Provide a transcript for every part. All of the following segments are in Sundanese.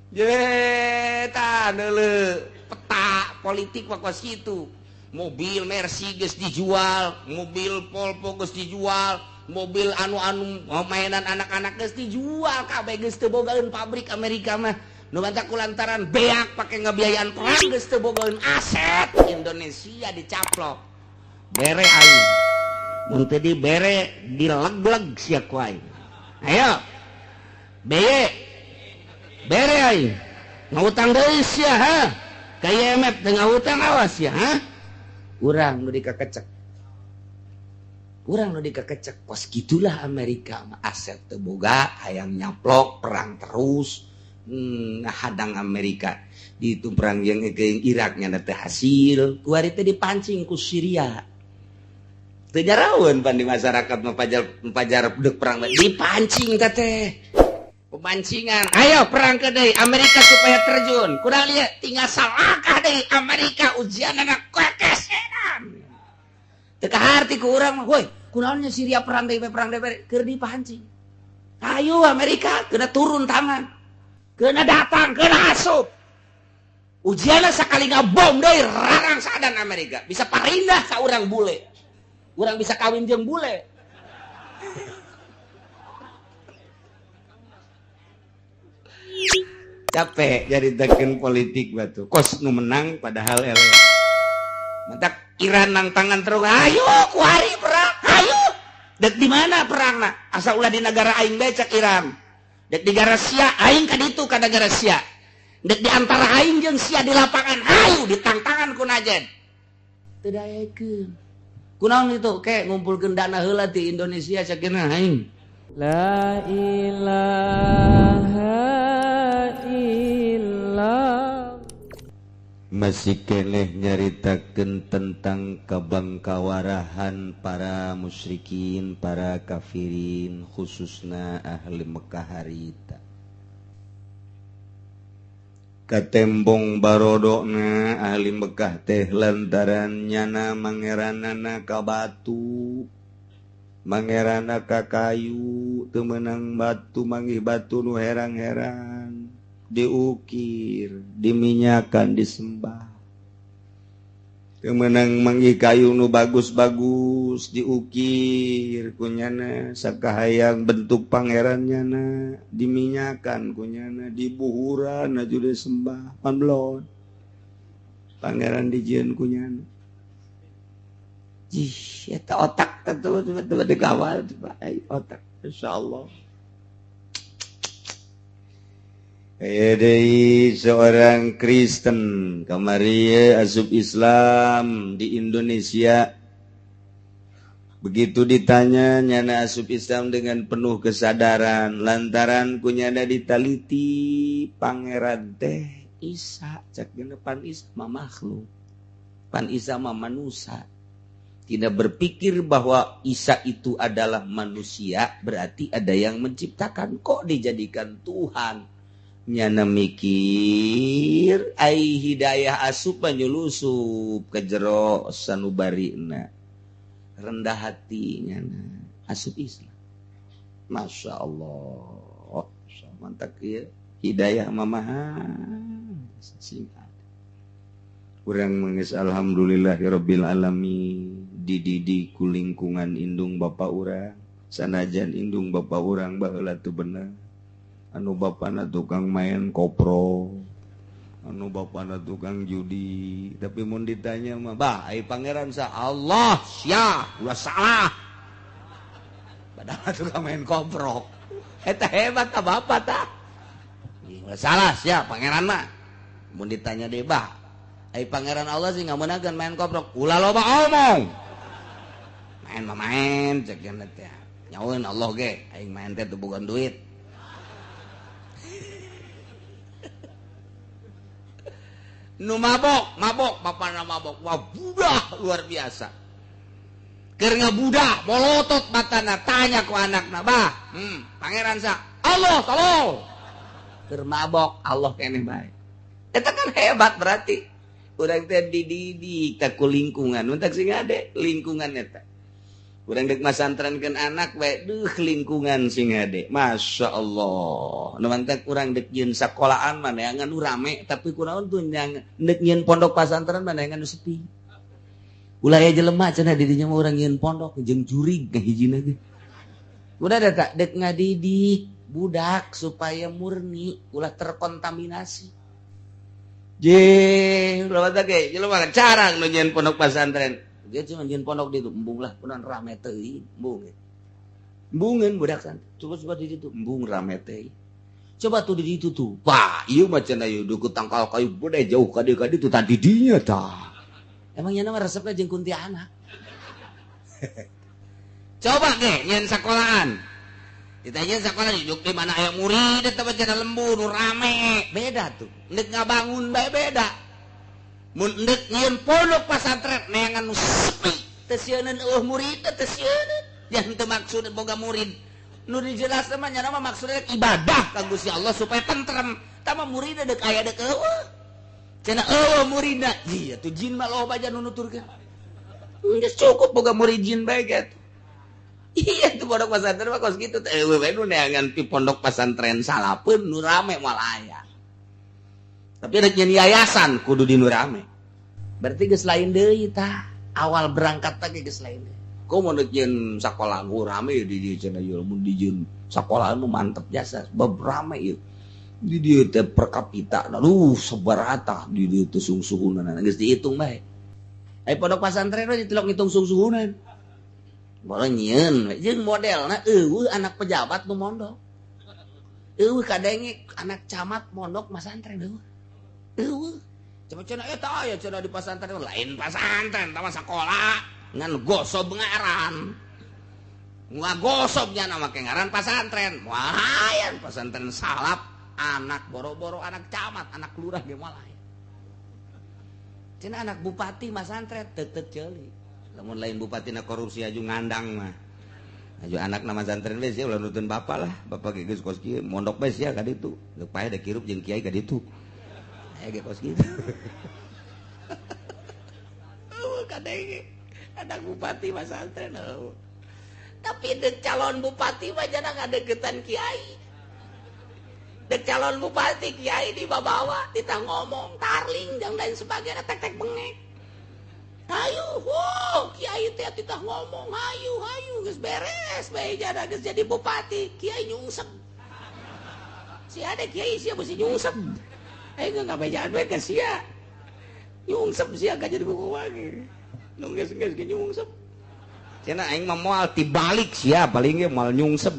Ye tah neuleuh peta politik mah kos kitu. Mobil Mercy geus dijual, mobil Volvo geus dijual, mobil anu-anu mainan anak-anak geus dijual, kabeh geus teu bogaeun pabrik Amerika mah. Nu matak kulantaran beak pake ngabiayaan perang geus teu bogaeun aset Indonesia dicaplok. Bere aing. Mun teu dibere dileg-leg sia ku aing. Ayo. Beye. Bere aing. Ngahutang deui sia ha. Ka IMF teu ngahutang awas sia ha. Urang nu dikakecek. Urang nu dikakecek kos gitulah Amerika mah aset teu boga hayang nyaplok perang terus. Ngahadang Amerika di itu perang yang ke Iraknya teh hasil kuari teh dipancing ku Syria teu nyaraweun pan di masyarakat mah pajar deuk perang dipancing teh pemancingan ayo perang ke deui Amerika supaya terjun kurang lihat tinggal salakah deui Amerika ujian anak kekesenan teu kaharti ku urang mah woi kunaonnya Syria perang deui keur dipancing ayo Amerika kena turun tangan kena datang, kena asup. Ujiannya sekali ngabom deui rarang sadan Amerika. Bisa parindah ka urang bule. Urang bisa kawin jeung bule. Capek jadi teken politik batu. Kos nu menang padahal eleh. Mentak Iran nang tangan terus. Ayo kuari perang, ayo. Dek di mana perangna? Asa ulah di negara aing bae cek Iran. Dek di negara sia aing ka ditu ka negara sia. Dek di antara aing jeung sia di lapangan ayo ditangtangan ku najen. Teu daekeun. Kunaon itu ke ngumpulkeun dana heula ti Indonesia sakeuna aing. La ilaha illallah. Masih keneh nyaritakeun tentang kabangkawarahan para musyrikin, para kafirin, khususna ahli Mekah harita. Katembong barodokna ahli Mekah teh lantaran nyana mangeranana ka batu, mangerana ka kayu, teu meunang batu manggih batu nu herang-herang. Diukir, diminyakan, disembah. Kemenang manggih kayu nu bagus-bagus diukir kunyana sakahayang bentuk pangeran nyana diminyakan kunyana dibuhuran aju disembah panblon. Pangeran dijieun kunyana. Jih, eta otak teh tiba-tiba dikawal otak insyaallah. Deui seorang Kristen kamari asup Islam di Indonesia. Begitu ditanya nyana asup Islam dengan penuh kesadaran lantaran kunyana ditaliti pangeran teh Isa cak pan Isa mah makhluk pan Isa mah manusia. Tidak berpikir bahwa Isa itu adalah manusia berarti ada yang menciptakan kok dijadikan Tuhan. Nyana mikir ai hidayah asup penyulusup ke jero sanubarina rendah hati nyana asup Islam. Masya Allah mantap ya hidayah mamaha singkat kurang mengis alhamdulillahirabbil alamin dididik ku lingkungan indung bapa urang sanajan indung bapa urang baheula teu bener. Anu bapana tukang main kopro, anu bapana tukang judi, tapi mun ditanya mah bah ai pangeran sa Allah sia ulah salah. Padahal tukang main kopro. Eta hebat ta bapa ta. Ulah salah sia pangeran mah. Mun ditanya deui bah ai pangeran Allah sih ngameunangkeun main koprok, ulah loba omong. Main mah main cek teh. Nyaweun Allah ge aing main teh teu boga duit. Nu mabok, mabok, bapana mabok. Wah, budah luar biasa. Keur ngabudah, molotot matana, tanya ku anakna, "Bah, pangeran sa, Allah tolong." Keur mabok, Allah keneh bae. Eta kan hebat berarti. Urang teh dididik ta ku lingkungan, mun tak sing ade lingkungan eta. Urang dek masantrenkeun anak we duh lingkungan sing hade. Masya Allah. Nu mantak urang dek nyieun sakolaan mah neangan nu rame tapi kunaon tuh yang dek nyieun pondok pasantren mah neangan nu sepi. Ulah aya jelema cenah di dinya mah urang nyieun pondok jeung jurig ngahijina ge. Udah ada tak dek ngadidik budak supaya murni ulah terkontaminasi. Je, ulah mantak ge jelema carang nu nyieun pondok pasantren. Dia cuma nyieun pondok di itu, embung lah, kunaon rame teuing, embung. Embungeun budak santri. Coba di ditu, embung rame teuing. Coba tuh di ditu tuh. Wah, ieu mah cenah ieu deukeut tangkal kayu gede jauh ka dieu ka ditu tah di dinya tah. Emang nya mah resepna jeung kuntianak. Coba ge nyieun sakolaan. Ditanya sekolah duduk di mana aya murid eta mah cenah lembur nu rame, beda tuh. Endek ngabangun bae beda. Mun endek nyieun pondok pasantren neangan nu sepi, teu sieuneun eueuh murid teu sieuneun. Yang teu maksud boga murid. Nu dijelaskeun mah nya mah maksudna ibadah ka Gusti Allah supaya tentrem. Tah mah murid deuk aya deuk eueuh. Cenah eueuh muridna. Iya tuh jin mah loba aja nu nuturkeun. Geus cukup boga murid jin bae gitu. Iya tuh pondok pesantren mah kos kitu teh eueuh we nu neangan pi pondok pesantren salapeun nu rame moal aya. Tapi rek nyeun yayasan kudu di nu rame. Berarti geus lain deui tah. Awal berangkat teh geus lain deui. Komo rek nyeun sakola nu rame di dieu cenah ieu mun di jieun sakola nu mantep jasa bab rame ieu. Di dieu teh per kapita aduh sabaraha di dieu teh sungsuhunan geus dihitung bae. Ai pondok pesantren mah ditilok ngitung sungsuhunan. Boleh nyieun jeung modelna eueuh anak pejabat nu mondok. Eueuh kadenge anak camat mondok masantren eueuh. Eueuh. Coba cenah eta aya cenah di pasantren lain pasantren tah mah sakola ngan gosob ngaran. Ngagosob nya make ngaran pasantren. Wah, aya pasantren salap anak boro-boro anak camat, anak lurah ge moal aya. Cenah anak bupati masantren teu ceuli. Lamun lain bupati na korupsi aju ngandang mah. Aju anak nama santren we sia ulah nutun bapak lah. Bapak ge geus kos kieu mondok bae sia ka ditu. Geus paeh da kirup jeung kiai ka ditu. Aya ge kos kitu. Eueuh kadenge anak bupati mah santren eueuh. Tapi deuk calon bupati mah jangan ngadeukeutan kiai. Deuk calon bupati kiai dibawa ditah ngomong tarling dan lain sebagainya tek-tek bengek. Hayu, wow, kiai teh titah ngomong, hayu, hayu, geus beres, bae jada geus jadi bupati, kiai nyungsep. Si ada kiai sia beusi nyungsep. Aing geus ngabejaan we ka sia. Nyungsep sia ka jadi buku lagi. Nu geus geus ge nyungsep. Cenah aing mah moal tibalik sia paling ge moal nyungsep.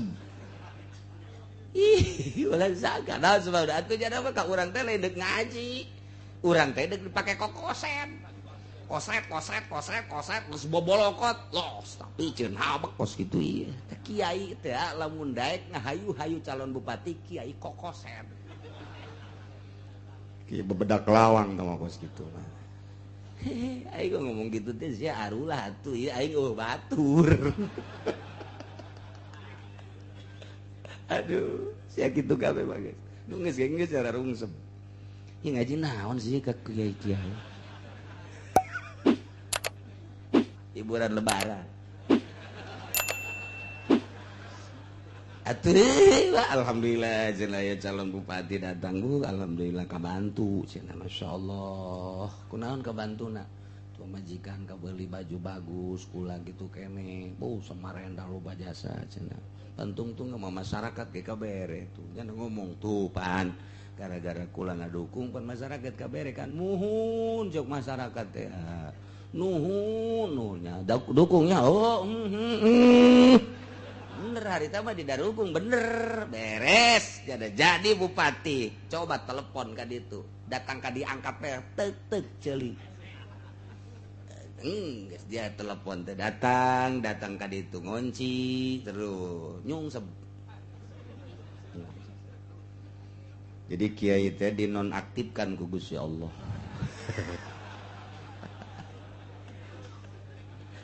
Ih, ulah saga naon sebab atuh jada mah ka urang teh lain deuk ngaji. Urang teh deuk dipake kokosen. Kosret, kosret, kosret, kosret, terus bobolokot, los, tapi ceun habek kos gitu iya. Kiai teh lamun daek ngahayu-hayu calon bupati kiai kokosen. Kiai bebedak lawang tah kos kitu mah. Aing ngomong gitu teh sia arulah atuh ieu aing eueuh batur. Aduh, sia kitu kabeh mah geus. Nu geus geus cara rungsep. Ieu ngaji naon sih ka kiai-kiai. Hiburan lebaran. Atuh, alhamdulillah cenah aya calon bupati datang bu, alhamdulillah kabantu cenah masyaallah. Kunaon kabantuna? Tuh majikan kabeuli baju bagus, kula gitu kene. Bu samarenda loba jasa cenah. Pentung tuh sama masyarakat ge kabere tuh. Jangan ngomong tuh pan gara-gara kula ngadukung pan masyarakat kabere kan muhun jok masyarakat teh. Nuhun nuhunnya dukungnya oh bener hari mah didarukung bener beres jadi bupati coba telepon ka ditu datang ka diangkat teh tek tek ceuli geus dia telepon teh datang datang ka ditu ngonci terus nyungsep. Jadi kiai teh dinonaktifkan ku Gusti Allah.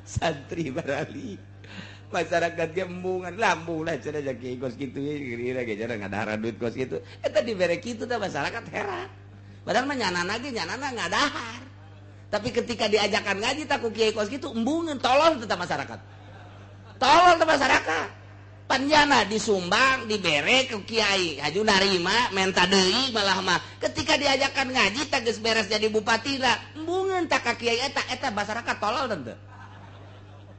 Santri barali masyarakat ge embungan lambung lah cenah kiai kos kitu kira ge cenah ngadahar duit kos kitu eta dibere kitu teh masyarakat heran padahal mah nyanana ge nyanana ngadahar tapi ketika diajakan ngaji tak ku kiai kos kitu embungan tolol tetap masyarakat. Tolol teh masyarakat. Panjana disumbang, dibere ke kiai, haju narima, menta deui malah mah. Ketika diajakan ngaji tah geus beres jadi bupati lah, embungeun tah ka kiai eta, eta masyarakat tolol teu?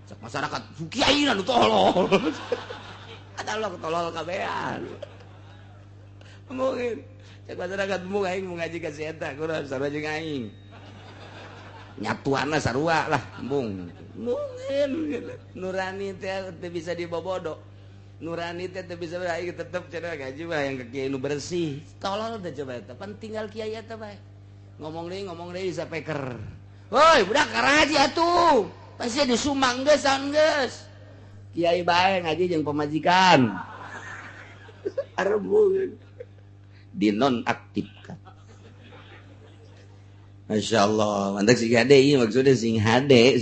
Cek masyarakat, kiai nu tolol. Ada lo tolol kabehan. Mungkin cek masyarakat embung aing mau ngaji ka si eta, kurang sarua jeung aing. Nyatuanna sarua lah, embung. Mungkin nurani teh teu bisa dibobodo. Nurani teh teu bisa aing tetep cenah ngaji mah yang ke kiai nu bersih. Tolol teh coba eta, pan tinggal kiai eta bae. Ngomong deui sapeker. Woi, budak karaji atuh. Pasti disumbang geus saun geus. Kiai bae ngaji jeung pamajikan. Arbung dinonaktifkan. Masya Allah, mantap sing hade, iya maksudnya sing hade,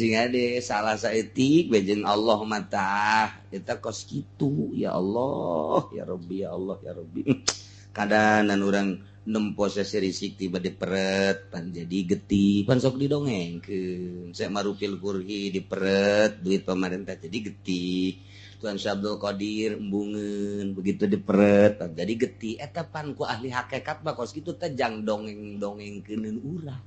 salah saeutik bejen Allah mata, eta kos kitu, ya Allah, ya Rabbi, ya Allah, ya Rabbi. Kadanan urang nempo sesi risik tiba diperet, pan jadi getih, pan sok didongengkeun. Saya marupil kurhi diperet, duit pemerintah jadi getih. Tuan Syekh Abdul Qadir embungeun, begitu diperet, pan jadi getih. Eta pan ku ahli hakikat mah kos kitu teh jang dongeng-dongengkeuneun urang.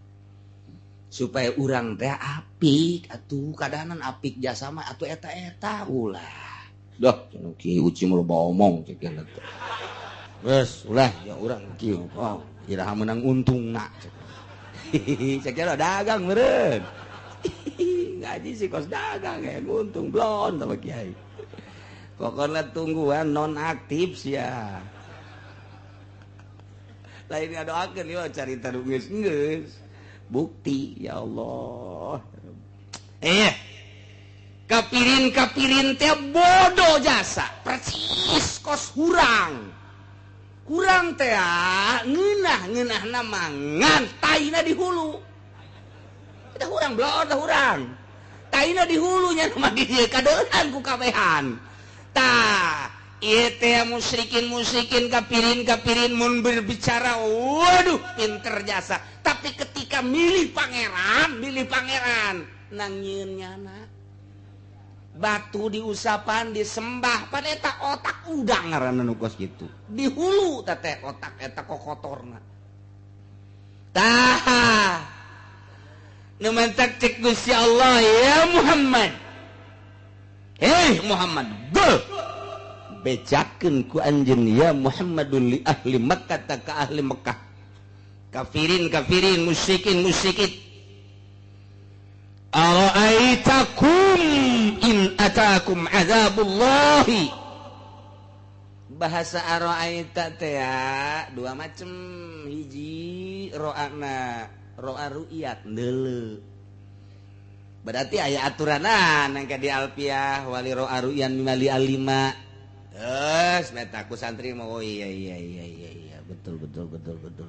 Supaya urang teh apik atuh kadanan apik jasa mah atuh eta-eta ulah. Dah cenah kieu uci mah loba omong cek teh. Geus ulah ya urang kieu. Oh, iraha meunang untungna cek. Cek dagang meureun. Ngaji sih kos dagang ya untung blon sama kiai. Pokoknya tungguan nonaktif sia. Lain ngadoakeun ieu carita nu geus-geus. Bukti ya Allah. Kapirin-kapirin teh bodoh jasa, persis kos hurang. Kurang teh ngeunah-ngeunahna mangan taina di hulu. Kita hurang blor teh hurang. Taina di hulunya mah di dieu kadeuleuhan ku kabehan. Tah, ieu teh musyrikin-musyrikin kapirin-kapirin mun berbicara waduh pinter jasa. Tapi ketika milih pangeran nangieun nyana. Batu diusapan disembah pan eta otak udang ngaranna nu kos kitu. Di hulu teh teh otak eta kokotorna. Tah. Nu mantak cek Gusti Allah ya Muhammad. Hei Muhammad, go. Bejakeun ku anjeun ya Muhammadul li ahli Makkah ta ka ahli Mekah. Kafirin kafirin musyrikin musyrikin. Ara'aitakum in atakum azabullahi. Bahasa ara'aita teh dua macem. Hiji ro'ana ro'a ru'yat neuleu. Berarti aya aturanan engke di alfiah wali ro'a ru'yan mimali alima. Geus meta ku santri mah oh iya iya iya iya iya betul betul betul betul.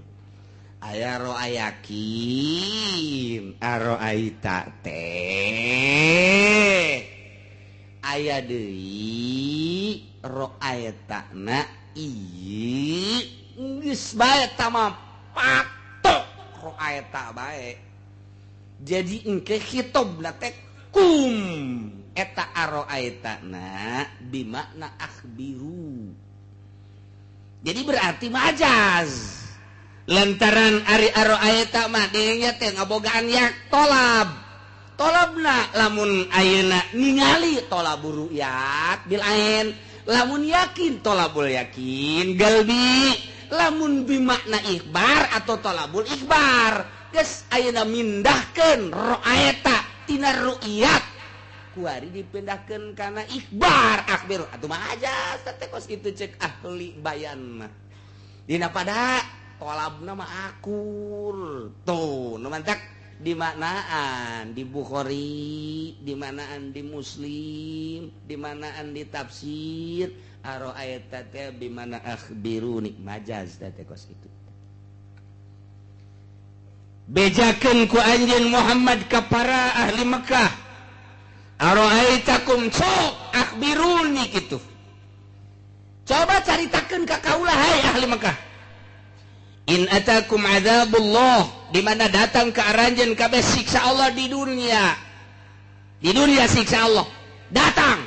Aya ro'a yakin, ara'aita teh aya deui ro'aita na ieu geus bae ta mah patok ro'aita bae. Jadi engke khitobna teh kum eta ara'aita na bimakna akhbiru. Jadi berarti majaz. Lantaran ari ara'aita mah dirinya teh ngabogaan yak tolab. Tolabna lamun ayeuna ningali tolabur ru'yat bil ain, lamun yakin tolabul yakin galbi, lamun bimakna ikhbar atau tolabul ikhbar. Geus ayeuna mindahkeun ra'aita tina ru'yat kuari dipindahkeun kana ikhbar akhbir atuh mah aja teh kos kitu cek ahli bayan mah. Dina pada tolabna mah akur tuh nu mantak dimaknaan di Bukhari, dimaknaan di Muslim, dimaknaan di tafsir ara'aita teh bimana akhbiruni majaz teh kos kitu. Bejakeun ku anjeun Muhammad ka para ahli Mekah. Ara'aitakum sok akhbiruni kitu. Coba caritakeun ka kaula hai ahli Mekah. In atakum azabullah, di mana datang ke aranjeun kabeh siksa Allah di dunia. Di dunia siksa Allah datang.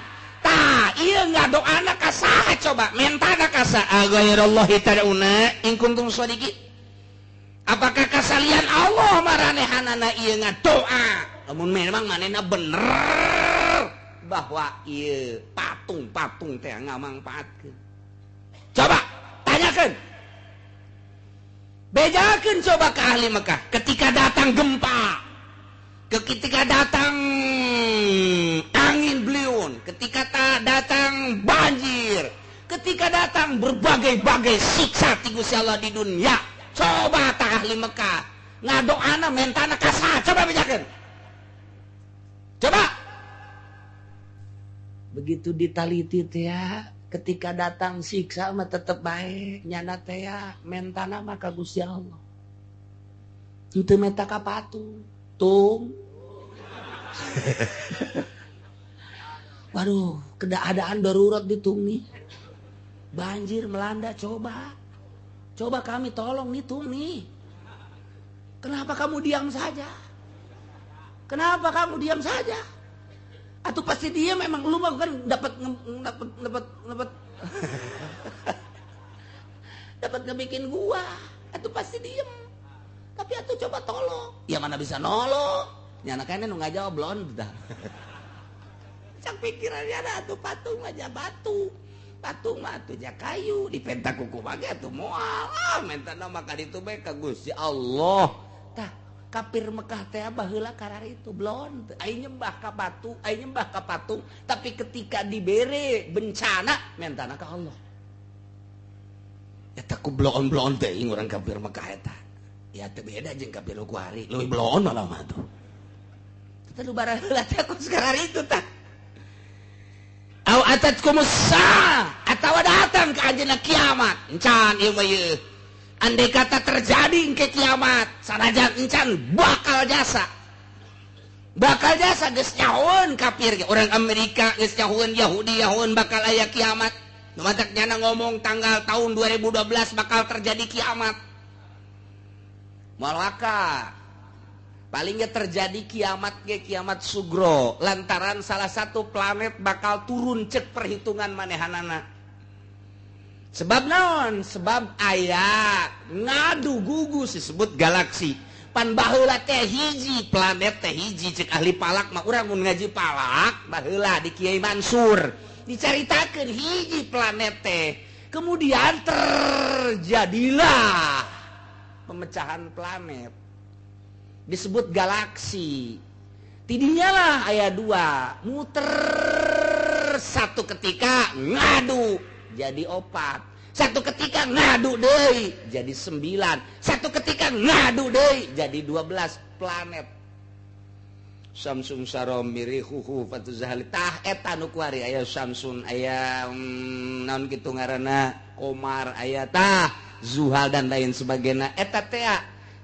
Ieu ngadoana ka saha coba? Mentana ka saha? Ghairallahi tad'una in kuntum shadiqin. Apakah ka salian Allah maranehanana ieu ngadoa? Lamun memang manehna bener bahwa ieu patung-patung teh ngamangpaatkeun. Coba tanyakeun. Bejakeun coba ke ahli Mekah ketika datang gempa, ketika datang angin beliung, ketika datang banjir, ketika datang berbagai-bagai siksa ti Gusti Allah di dunia. Coba tak ahli Mekah ngadoana mentana ka saha, coba bejakeun. Coba. Begitu ditaliti teh ya, ketika datang siksa mah tetep bae nyana teh ya mentana mah ka Gusti Allah. Henteu menta ka patung. Tung. Waduh, keadaan darurat ditung nih. Banjir melanda, coba. Coba kami tolong nih tung nih. Kenapa kamu diam saja? Kenapa kamu diam saja? Atau pasti dia memang lu mah kan dapat dapat dapat dapat dapat ngebikin gua. Atau pasti diem. Tapi atuh coba tolong. Ya mana bisa nolong. Nyana kayaknya nu ngajawab blon dah. Cak pikirannya ada atuh patung aja batu. Patung mah atuh ja kayu dipenta kuku mage atuh moal. Ah mentana mah ka ditu bae ka Gusti Allah. Tah kafir Mekah teh baheula karar itu blon. Ai nyembah ka batu, ai nyembah ka patung, tapi ketika dibere bencana mentana ka Allah. Eta ku blon-blon teh urang kafir Mekah eta. Ya teu beda jeung kafir nu kuari, leuwih blon malah mah tuh. Teh nu baraheula teh ku sekarang itu tah. Aw atatkumus saa atawa datang ke anjeunna kiamat. Encan ieu mah ieu. Andai kata terjadi ke kiamat, sanajan encan bakal jasa. Bakal jasa geus nyahoeun kafir ge. Orang Amerika geus nyahoeun, Yahudi nyahoeun bakal aya kiamat. Nu matak nyana ngomong tanggal tahun 2012 bakal terjadi kiamat. Malaka palingnya terjadi kiamat ge kiamat sugro lantaran salah satu planet bakal turun cek perhitungan manehanana. Sebab naon? Sebab aya ngadu gugus disebut galaksi. Pan baheula teh hiji planet teh hiji cek ahli palak mah urang mun ngaji palak baheula di Kiai Mansur dicaritakeun hiji planet teh. Kemudian terjadilah pemecahan planet disebut galaksi. Tidinya lah aya dua muter satu ketika ngadu jadi opat, satu ketika ngadu deui jadi 9, satu ketika ngadu deui jadi 12 planet. Samsung sarom mirihuhu fatuzahli tah eta nu kuari aya Samsun aya naon kitu ngaranna Komar aya tah Zuhal dan lain sebagainya. Eta teh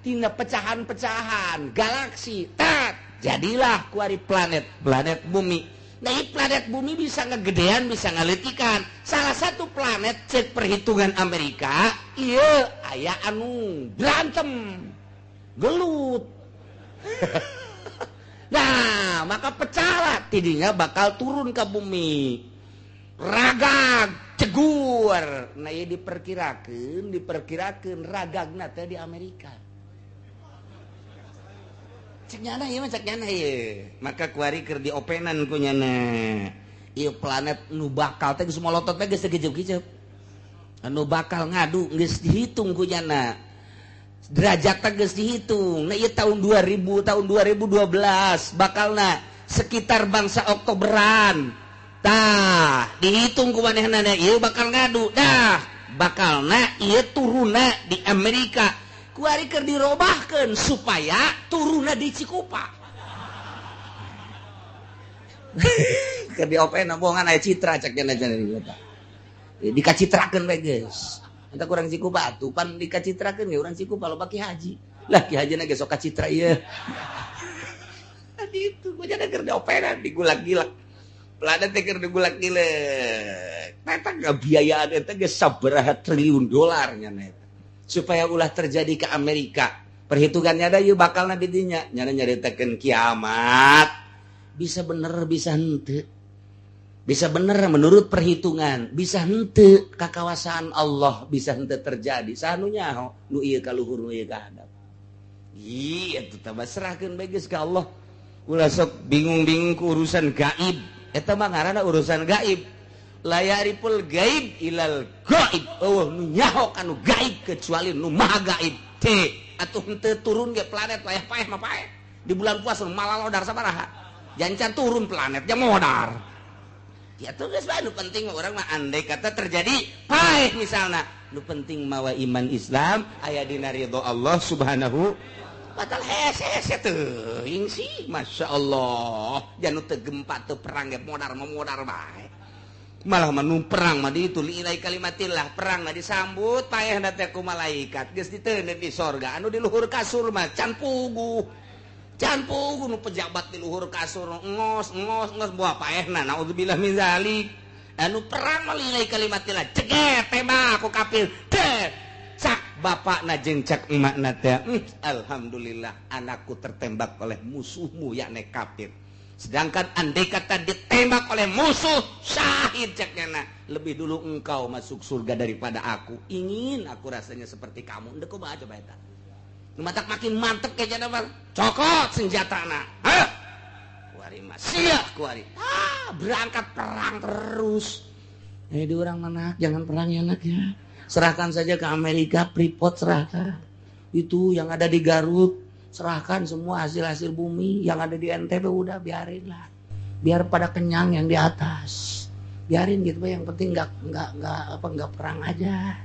tina pecahan-pecahan galaksi tat jadilah kuari planet planet bumi. Nah, planet bumi bisa ngegedean, bisa ngaletikan. Salah satu planet cek perhitungan Amerika, iya aya anu berantem, gelut. Nah, maka pecahlah, tidinya bakal turun ke bumi. Ragag, cegur. Nah, ieu diperkirakeun ragagna teh di Amerika. Cek nyana ieu mah cek nyana ieu. Maka kuari keur diopenan ku nyana. Ieu planet nu bakal teh geus molotot teh geus gejep-gejep. Anu bakal ngadu geus dihitung ku nyana. Derajat teh geus dihitung. Nah ieu tahun 2000, tahun 2012 bakalna sekitar bangsa Oktoberan. Tah, dihitung ku manehna ieu bakal ngadu. Dah, bakalna ieu turunna di Amerika. Kuari keur dirobahkeun supaya turunna di Cikupa. Keur diopen bohongan aya citra cek cenah cenah di kota. Dikacitrakeun bae geus. Entah kurang Cikupa atuh pan dikacitrakeun ge urang Cikupa loba ki haji. Lah ki hajina ge sok kacitra ieu. Tadi itu gua jadi keur diopenan digulak-gilak. Planet teh keur digulak-gilek. Eta ngabiayaan eta geus sabaraha triliun dolar nya eta. Supaya ulah terjadi ke Amerika. Perhitungannya ada yuk bakalna di dinya. Nyana nyaritakeun kiamat. Bisa bener bisa henteu. Bisa bener menurut perhitungan, bisa henteu kakawasaan Allah, bisa henteu terjadi. Saha nu nyaho nu ieu ka luhur nu ieu ka handap. Ih, eta tambah serahkeun bae geus ka Allah. Ulah sok bingung-bingung ku urusan gaib. Eta mah ngaranna urusan gaib. La yariful gaib ilal gaib. Eueuh nu nyaho ka nu gaib kecuali nu maha gaib. Teh, atuh henteu turun ge planet paeh-paeh mah paeh. Di bulan puasa malalodar sabaraha. Jancan turun planet nya modar. Ya tuh geus bae nu penting mah urang mah andai kata terjadi paeh misalna. Nu penting mawa iman Islam aya dina ridho Allah Subhanahu wa ta'ala. Hese-hese teuing sih, Masya Allah. Janu teu gempa teu perang ge modar mah modar bae. Malah mah nu perang mah ditu liilai kalimatillah, perang mah disambut paehna teh ku malaikat geus diteundeun di sorga. Anu di luhur kasur mah can puguh. Can puguh nu pejabat di luhur kasur ngos ngos ngos buah paehna naudzubillah min zalik. Anu perang mah liilai kalimatillah ceget tembak ku kafir teh cak bapakna jeung cak emakna teh alhamdulillah anakku tertembak oleh musuhmu yakni kafir. Sedangkan andai kata ditembak oleh musuh syahid caknya lebih dulu engkau masuk surga daripada aku. Ingin aku rasanya seperti kamu. Ndek kumaha coba eta. Nu matak makin mantep kayaknya mah. Cokot senjatana. Hah? Kuari mah sia kuari. Ah, berangkat perang terus. Di orang mana jangan perang ya nak ya. Serahkan saja ke Amerika, Freeport serahkan. Itu yang ada di Garut, serahkan semua hasil-hasil bumi yang ada di NTB udah biarin lah. Biar pada kenyang yang di atas. Biarin gitu yang penting enggak perang aja.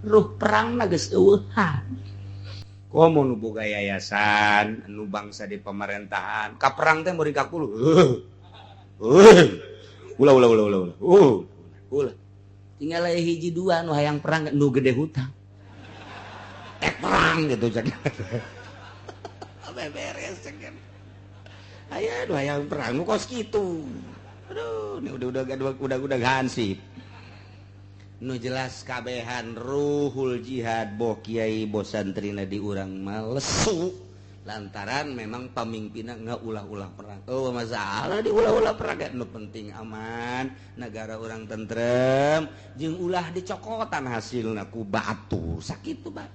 Ruh perang na geus eueuhan. Komo nu boga yayasan, nu bangsa di pemerintahan, ka perang teh muring ka kulu. Ulah ulah ulah ulah ulah. Ulah. Tinggal aya hiji dua nu hayang perang nu gede hutang. Tek perang gitu cek. Beres cek. Aya nu hayang perang nu kos kitu. Aduh, ini udah hansip. Nu jelas kabehan ruhul jihad boh kiai boh santrina di urang mah lesu lantaran memang pamimpinna ngaulah-ulah perang. Oh masalah diulah-ulah perang nu penting aman, negara urang tentrem, jeung ulah dicokotan hasilna ku batu. Sakitu ba.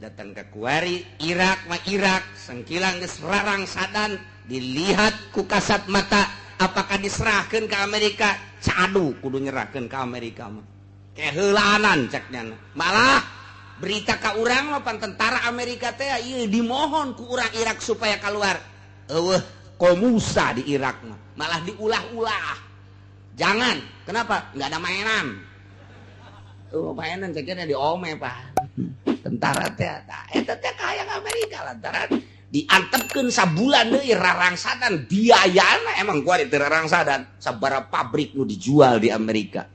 Datang ke kuari Irak mah Irak, sengkilang geus rarangsadan dilihat ku kasat mata apakah diserahkeun ke Amerika? Cadu kudu nyerahkeun ke Amerika mah. Keheulanan ceknya. Malah berita ka urang mah pan tentara Amerika teh ieu dimohon ku urang Irak supaya keluar. Eueuh komusa di Irak mah. Malah diulah-ulah. Jangan. Kenapa? Enggak ada mainan. Eueuh mainan ceknya diome pak. Tentara teh tah eta teh kahayang Amerika lantaran diantepkeun sabulan deui rarangsadan biayana emang gua di rarangsadan sabaraha pabrik nu dijual di Amerika.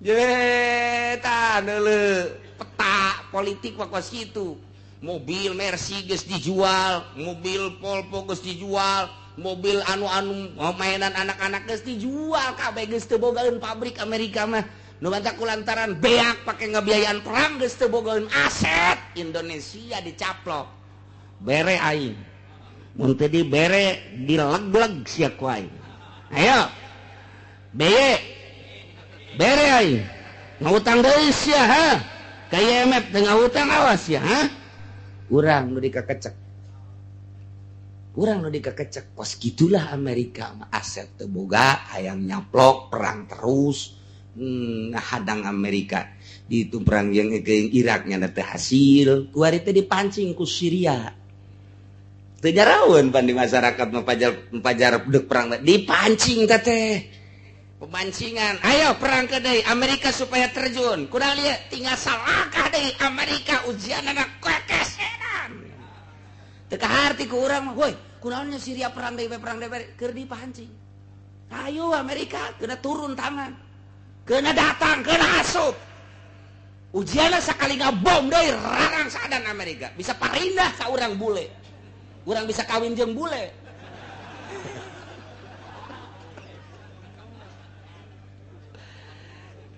Ye tah deuleu peta politik mah kos kitu. Mobil Mercy geus dijual, mobil Volvo geus dijual, mobil anu-anu mainan anak-anak geus dijual kabeh geus teu bogaeun pabrik Amerika mah. Nu bantak kulantaran beak pake ngebiayaan perang geus teu bogaeun aset Indonesia dicaplok. Bere aing. Mun teu dibere dileg-leg sia ku aing. Ayo. Beye. Bere aing. Ngutang deui sia ha. Ka IMF teu ngahutang awas sia ha. Urang nu dikakecek. Urang nu dikakecek kos kitulah Amerika mah aset teu boga hayang nyaplok perang terus. Ngahadang Amerika di itu perang yang Irak nya teh hasil kuari teh dipancing ku Syria teu nyaraweun pan di masyarakat mapajar deuk perang dipancing teh pemancingan ayo perang ke deui Amerika supaya terjun kurang lieu tinggal salakah deui Amerika ujianana kekesenan teu kaharti ku urang mah woi kunaon nya Syria perang deui keur dipancing ayo Amerika kena turun tangan kena datang, kena asup. Ujiannya sekali ngabom deui rarangsadan Amerika. Bisa parindah ka urang bule. Urang bisa kawin jeung bule.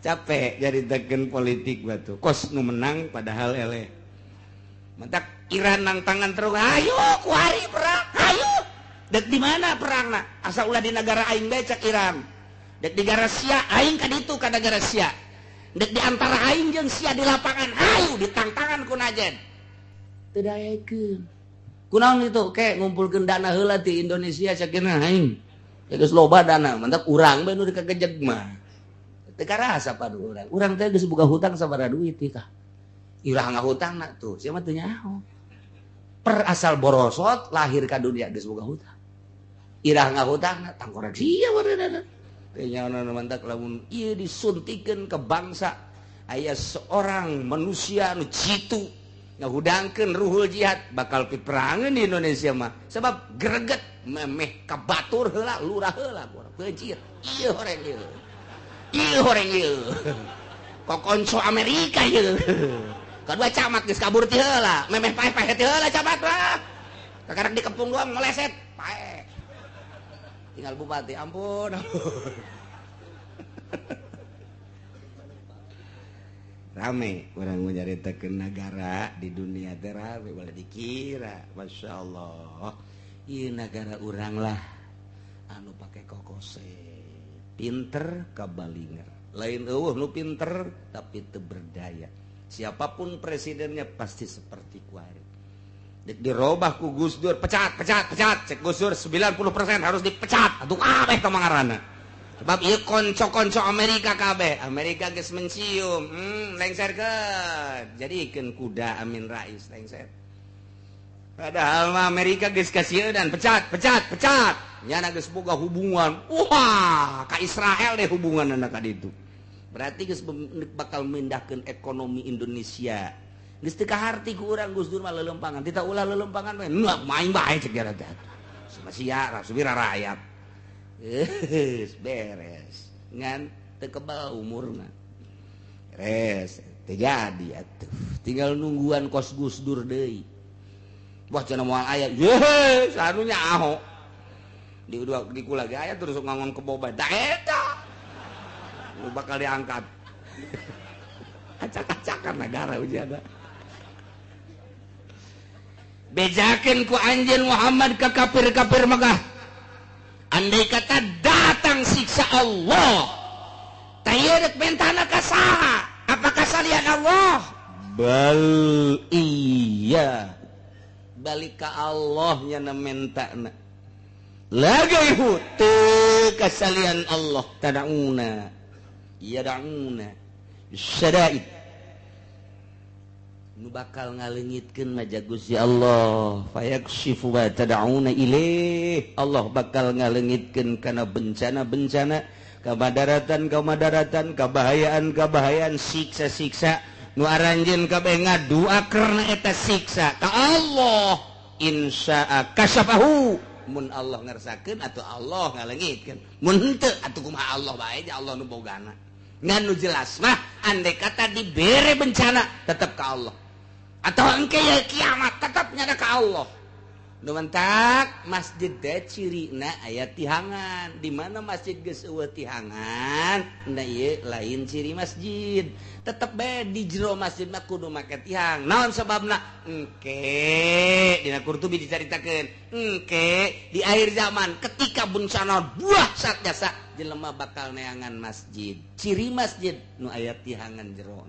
Capek jadi teken politik batu. Kos nu menang padahal eleh. Mentak Iran nang tangan terus, ayo kuari perang, ayo. Dek di mana perangna? Asa ulah di negara aing bae cak Iran. Dek di negara sia aing ka ditu ka negara sia. Dek di antara aing jeung sia di lapangan ayo ditangtangan ku najen. Teu daekeun. Kunaon itu ke ngumpulkeun dana heula ti Indonesia sakeuna aing. Ya geus loba dana, mantap urang bae nu dikagejeg mah. Teu karasa padu urang. Urang teh geus boga hutang sabaraha duit tah. Irah ngahutangna tuh, sia mah teu nyaho. Per asal borosot lahir ka dunia geus boga hutang. Irah ngahutangna tangkorek sia bareunana. Teu nyaho mantak lamun ieu disuntikeun ke bangsa aya seorang manusia nu jitu ngahudangkeun ruhul jihad bakal piperangeun di Indonesia mah sebab greget memeh ka batur heula lurah heula beuncir ieu horeng ieu. Ieu horeng ieu. Kokonco Amerika ieu. Kedua camat geus kabur ti heula, memeh paeh-paeh ti heula camat lah. Kakarek dikepung doang meleset, paeh. Tinggal bupati, ampun, ampun. Rame urang nyaritakeun nagara di dunia teh rame boleh dikira, Masya Allah. Ieu nagara urang lah anu pake kokose. Pinter kabalinger. Lain eueuh nu pinter tapi teu berdaya. Siapapun presidennya pasti seperti kuari. Dirobah ku Gus Dur, pecat, pecat, pecat. Cek Gus Dur 90% harus dipecat. Atuh kabeh teh mangarana. Sebab ieu konco-konco Amerika kabeh. Amerika geus mencium, lengserkeun. Jadikeun kuda Amin Rais lengser. Padahal mah Amerika geus kasieun dan pecat, pecat, pecat. Nyana geus boga hubungan. Wah, ka Israel deh hubunganna ka ditu. Berarti geus bakal mindahkeun ekonomi Indonesia. Geus teu kaharti ku urang Gus Dur mah lelempangan. Tita ulah lelempangan we. Main bae cek jaran teh. Sia subira rakyat. Geus beres. Ngan teu kebal umurna. Beres, teu jadi atuh. Tinggal nungguan kos Gus Dur deui. Wah cenah moal aya. Ye, sanunya aho. Di di kula ge aya terus ngangon kebo bae. Da eta. Bakal diangkat. Acak-acakan negara ujian. Bejakeun ku anjeun Muhammad ka kafir-kafir Mekah. Andai kata datang siksa Allah, teu rek mentana ka saha? Apakah salian Allah? Bal iya. Balik ka Allah nya mentana. Lagaihu teu kasalian Allah tadauna. Yada'una syada'id nu bakal ngaleungitkeun mah Gusti Allah fayakshifu ma tad'una ilaih. Allah bakal ngaleungitkeun kana bencana-bencana, kamadaratan-kamadaratan, kabahayaan-kabahayaan, siksa-siksa nu aranjeun kabeh ngadua karena eta siksa ka Allah. Insya'a kasyafahu, mun Allah ngersakeun atuh Allah ngaleungitkeun, mun henteu atuh kumaha Allah bae, Allah nu bogana. Ngan nu jelas mah andai kata dibere bencana tetap ke Allah, atau engke ya kiamat tetap nyada ke Allah. Nu mentak masjid teh cirina aya tihangan. Di mana masjid geus eueuh tihangan, nah ieu lain ciri masjid. Tetep bae di jero masjid mah kudu make tihang. Naon sababna? Engke dina Qurtubi dicaritakeun, engke di akhir zaman ketika bencana dahsyat jasa jelema bakal neangan masjid. Ciri masjid nu aya tihangan jero.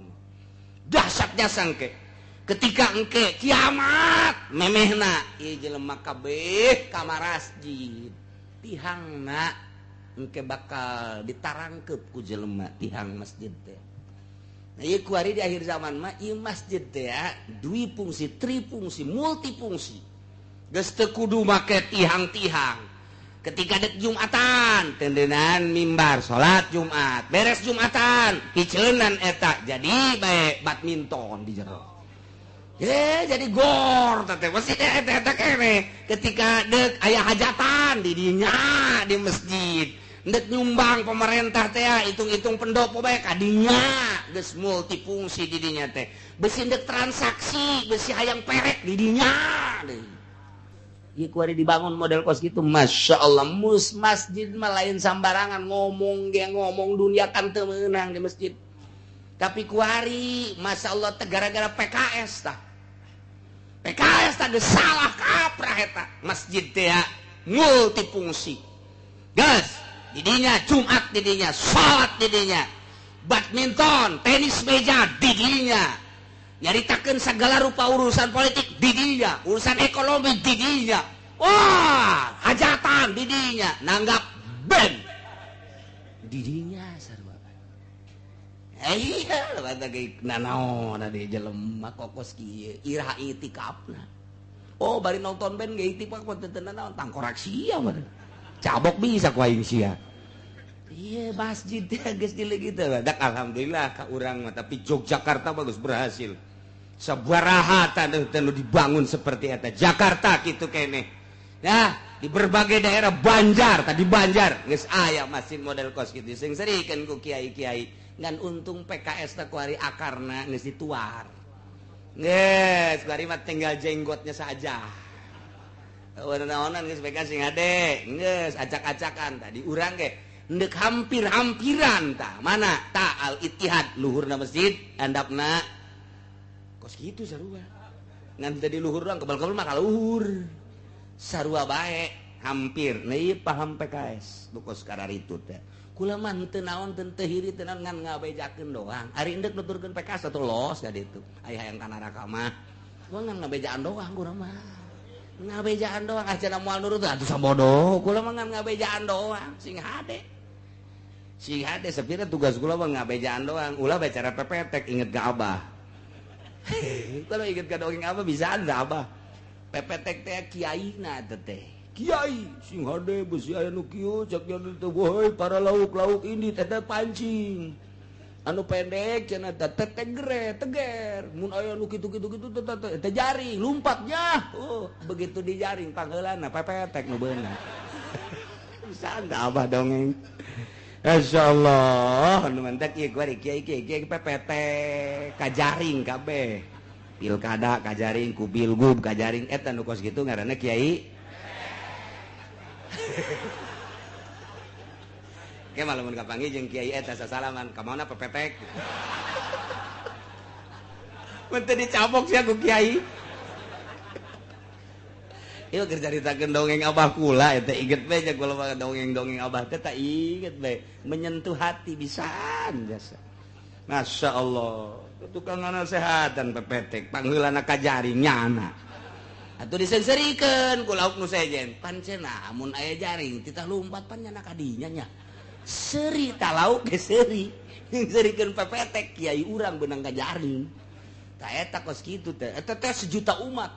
Dahsyat jasa engke. Ketika engke kiamat memehna ieu jelema kabeh ka masjid. Tihangna engke bakal ditarangkeup ku jelema tihang masjid teh. Nah ieu kuari di akhir zaman mah ieu masjid teh dui fungsi, trifungsi, multifungsi. Geus teu kudu make tihang-tihang. Ketika dek Jumatan, tendenan mimbar salat Jumat, beres Jumatan, hiceunan eta jadi bae badminton di jero. Jadi gor teh masih eta kene. Ketika dek aya hajatan di dinya di masjid, dek nyumbang pemerintah teh hitung-hitung pendopo bae ka dinya, geus multifungsi di dinya teh. Besi dek transaksi, besi hayang perek di dinya deui. Ieu kuari dibangun model kos gitu, Masya Allah. Mus masjid mah lain sambarangan ngomong ge ngomong dunia kan teu meunang di masjid. Tapi kuari Masya Allah teh gara-gara PKS tah. PKS tah geus salah kaprah eta. Masjid teh multifungsi. Geus didinya, Jumat didinya, salat didinya, badminton, tenis meja didinya, nyaritakeun segala rupa urusan politik didinya, urusan ekonomi didinya, wah hajatan didinya, nanggap band didinya sarua. Iya, nanaon di jelema kokos kieu iraha itikafna. Oh, bari nonton band ge itikaf teu nanaon tangkorak sia mah. Cabok bisa ku aing sia. Iya, masjid teh geus dileugit teh. Dak alhamdulillah ka urang mah, tapi Yogyakarta bagus berhasil. Sabaraha teh nu dibangun seperti eta. Jakarta kitu keneh. Nah, di berbagai daerah Banjar, tadi Banjar geus aya masjid model kos kitu sing serikeun ku kiai-kiai. Ngan untung PKS teh kuari akarna geus dituar. Geus kuari mah tinggal jenggotnya saja. Naonan geus PKS sing hade, geus acak-acakan tadi urang ge ndek hampir-hampiran tah. Mana ta Al Ittihad luhurna masjid, handapna kos kitu sarua. Ngan tadi luhur doang kebal-kebal mah ka luhur. Sarua bae hampir. Nah ieu paham PKS nu kos kararitu teh. Kula mah henteu naon teu hiri teu naon ngan ngabejakeun doang. Ari endek nuturkeun PKS atuh los ka ditu. Aya hayang ka neraka mah. Gua ngan ngabejaan doang kula mah. Ngabejaan doang ah cenah moal nurut atuh sabodoh. Kula mah ngan ngabejaan doang sing hade. Sing hade sapira tugas kula mah ngabejaan doang. Ulah bicara pepetek inget ka abah. Kalau inget ka dongeng abah bisaan da abah. Pepetek teh kiaina teh. Kiai sing hade besi aya nu kieu cak teh woi para lauk-lauk ini teh pancing anu pendek cenah teh tegre teger mun aya nu kitu-kitu kitu teh teh jaring lumpatnya oh begitu dijaring pangheulana pepetek nu beunang bisa da abah dongeng insyaallah nu mantak ieu kuari kiai kiai kiai pepetek kajaring kabeh pilkada kajaring ku bilgub kajaring eta nu kos kitu ngaranna kiai. Oke malah mun kapanggih jeung kiai eta sasalaman ka mana pepetek. Mun teu dicabok sia ku kiai. Ieu keur caritakeun dongeng abah kula eta inget bae nya kula mah dongeng-dongeng abah teh tak inget bae, menyentuh hati pisan jasa. Masya Allah, tukang nasehatan pepetek pangheulana ka jaring nyana. Atuh diseungseurikeun ku lauk nu sejen. Pan cenah mun aya jaring titah lumpat pan nyana ka dinya nya. Seuri ta lauk ge seuri. Seurikeun pepetek kiai urang beunang ka jaring. Ta eta kos kitu teh. Eta teh sejuta umat.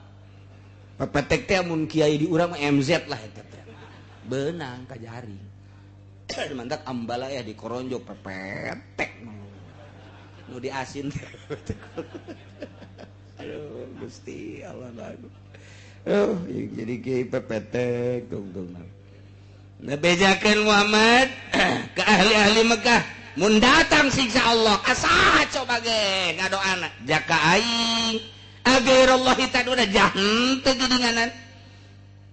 Pepetek teh mun kiai di urang mah MZ lah eta teh. Beunang ka jaring. Mantak ambala ya dikoronjok pepetek. Nu diasin. Aduh Gusti Allah bagus. Oh, jadi kiai pepetek tungtung. Nah, bejakeun Muhammad ke ahli-ahli Mekah, mun datang siksa Allah, asaha coba ge ngadoana jaka aing agairullahi taduna jahan teu geuninganan.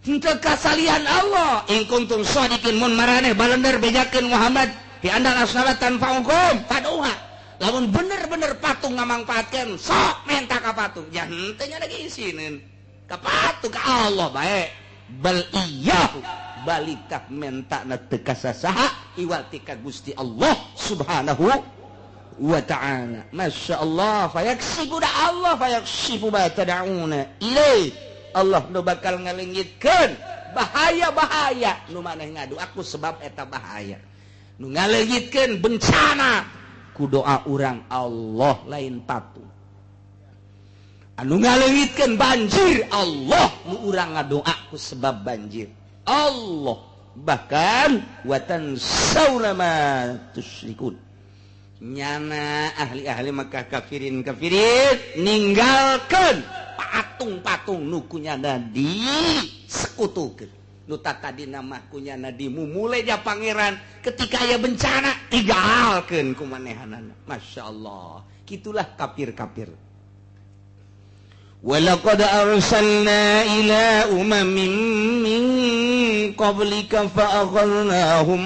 Henteu kasalian Allah in kuntum shadiqin mun maraneh balender bejakeun Muhammad di andal asnama tanfa'ukum faduha. Lamun bener-bener patung ngamangpaatkeun sok menta ka patung jahan teu nya lagi isineun. Ka patung ka Allah bae bal iyyahu balik tak menta na teu ka sasaha iwal ti ka Gusti Allah subhanahu wa ta'ala. Masya Allah fayaksifu da Allah fayaksifu ma tad'una ilaih. Allah nu bakal ngalengitkeun bahaya-bahaya nu maneh ngadu aku sebab eta bahaya nu ngalengitkeun bencana ku doa urang Allah lain patung. Anu ngalengitkeun banjir Allah nu urang ngadoa ku sebab banjir Allah. Bahkan watan sauna ma tusyrikun nyana ahli-ahli Mekah kafirin kafirin ninggalkeun patung-patung nu kunyana di sekutukeun nu tadina mah kunyana dimumule ja pangeran ketika aya bencana tinggalkeun ku manehanana. Masya Allah kitulah kafir-kafir. Walaqad arsalna ila umamin min qablika fa'akhadnahum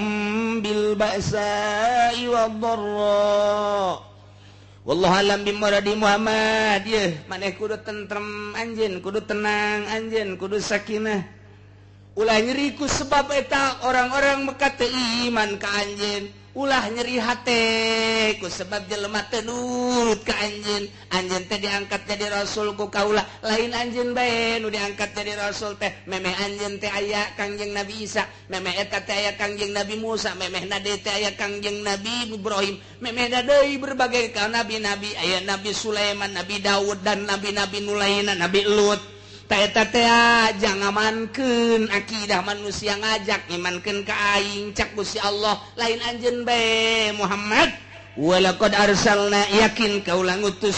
bil ba'sa'i wad-dharra. Wallahu alam bimuradi Muhammad. Yeuh maneh kudu tentrem anjeun, kudu tenang anjeun, kudu sakinah. Ulah nyeri ku sebab eta orang-orang Mekah teu iman ka anjeun. Ulah nyeri hate ku sebab jelema teu nurut ka anjeun. Anjeun teh diangkat jadi rasul ku kaula, lain anjeun bae nu diangkat jadi rasul teh. Memeh anjeun teh aya Kangjeng Nabi Isa, memeh eta teh aya Kangjeng Nabi Musa, memeh deui teh aya Kangjeng Nabi Ibrahim, memeh deui berbagai ka nabi-nabi, aya Nabi Sulaiman, Nabi Daud, dan nabi-nabi nu lainna, Nabi Lut. Eta teh jangan ngamankeun akidah manusia, ngajak imankeun ka aing. Cak Gusti Allah, lain anjeun bae, Muhammad. Walaqad arsalna, yakin kaula ngutus,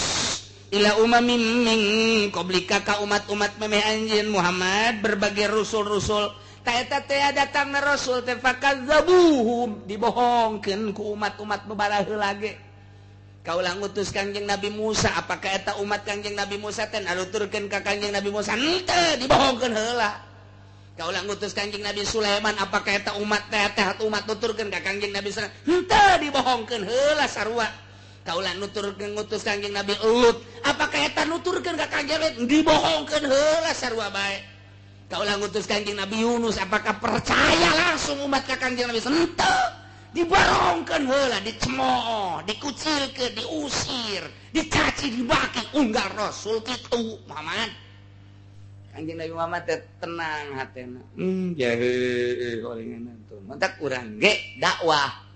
ila umamin min qablika, ka umat-umat memeh anjeun Muhammad, berbagai rasul-rasul. Ta eta teh datangna rasul teh, fakadzabuhum, dibohongkeun ku umat-umat babaraheula ge. Kaula ngutus Kangjeng Nabi Musa, apakah eta umat Kangjeng Nabi Musa teh naruturkeun ka Kangjeng Nabi Musa? Henteu, dibohongkeun heula. Kaula ngutus Kangjeng Nabi Sulaiman, apakah eta umat teh teh umat nuturkeun ka Kangjeng Nabi Sulaiman? Henteu, dibohongkeun heula sarua. Kaula nuturkeun, ngutus Kangjeng Nabi Lut, apakah eta nuturkeun ka Kangjeng Lut? Dibohongkeun heula sarua bae. Kaula ngutus Kangjeng Nabi Yunus, apakah percaya langsung umat ka Kangjeng Nabi? Henteu, diborongkeun heula, dicemooh, dikucilkeun, diusir, dicaci, dibaki unggal rasul kitu, Muhammad. Kanjeng Nabi Muhammad teh tenang hatena. Ya heueuh gorengan tuh. Mantak urang ge dakwah